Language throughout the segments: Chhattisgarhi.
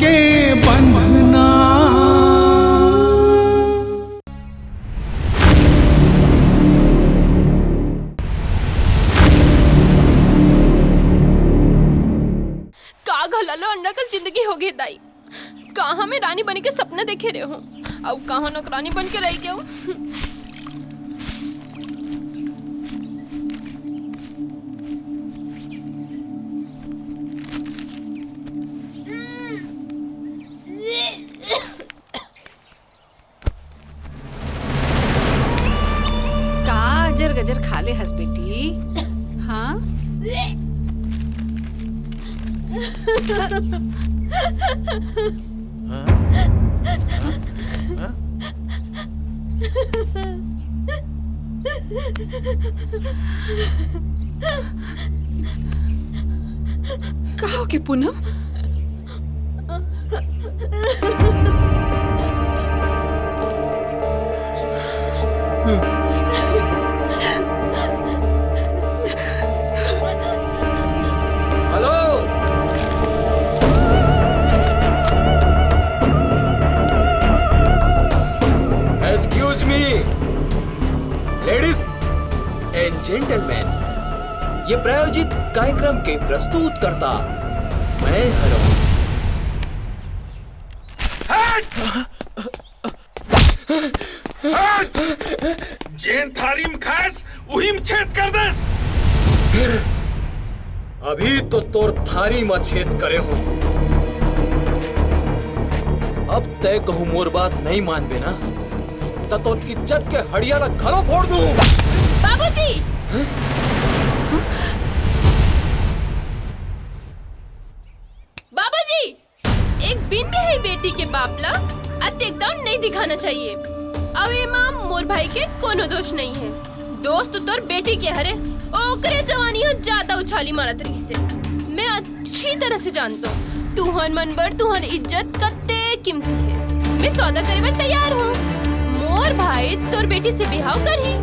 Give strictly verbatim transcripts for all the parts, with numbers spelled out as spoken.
के बंधना। का घला लो अंडा का जिंदगी हो गई दाई। कहाँ मैं रानी बने के सपना देखे रहे हूँ, अउ कहाँ नौकरानी बन के रह गए हूँ। का अजर गजर खा ले हस बेटी? हाँ? का हो के पूनम? Hello, excuse me, ladies and gentlemen, ये प्रायोजित कार्यक्रम के प्रस्तुतकर्ता मैं हरौं। हट! हट! जेन थारी म खास, उही म छेद कर देस। अभी तो तोर थारी म छेद करे हूँ। अब तय कहूँ मोर बात नहीं मानबे ना, त तोर इज्जत के हड़िया ला घलो फोड़ दूँ। बाबूजी! बाबूजी! एक बिन बिहाई बेटी के बाप ला अतेक दव नहीं दिखाना चाहिए। अउ एमा मोर भाई के कोनो दोष नहीं है। दोष तो तोर बेटी के हरे, ओकरे जवानी ह ज्यादा उछाली मारत रहिस हे। मैं अच्छी तरह से जानतो, तुहन मन बर तुहर इज्जत कते कीमती है। मैं सौदा करे बर तैयार हूँ। मोर भाई तोर बेटी से बिहाव करही,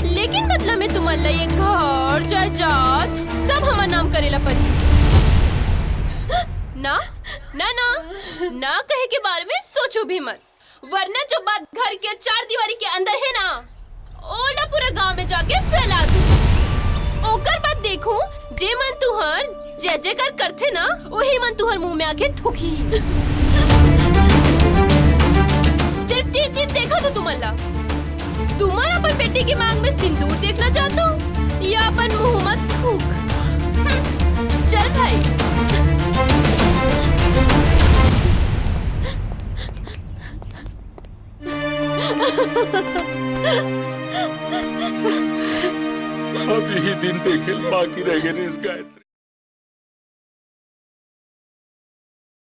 लेकिन बदला में तुमन ला ये घर जायदाद सब हमर नाम करे ला पड़ही। ना, ना, ना, ना कहे के बारे में सोचो भी मत, वरना जो बात घर के चार दीवारी के अंदर है ना, ओला पूरा गांव में जाके फैला दूँ। ओकर बाद देखूँ, जे मन तुहर जय जयकार करथे ना, वही मन तुहर मुंह में आके थूकही। सिर्फ तीन दिन देखा था तुमन ला। तुमन अपन बेटी के मांग में सिंदूर देखना चाहता हूँ या अपन मुंह में थूक? हम्म, चल भाई। अब यही दिन देखे बाकी रह गए इस गायत्री।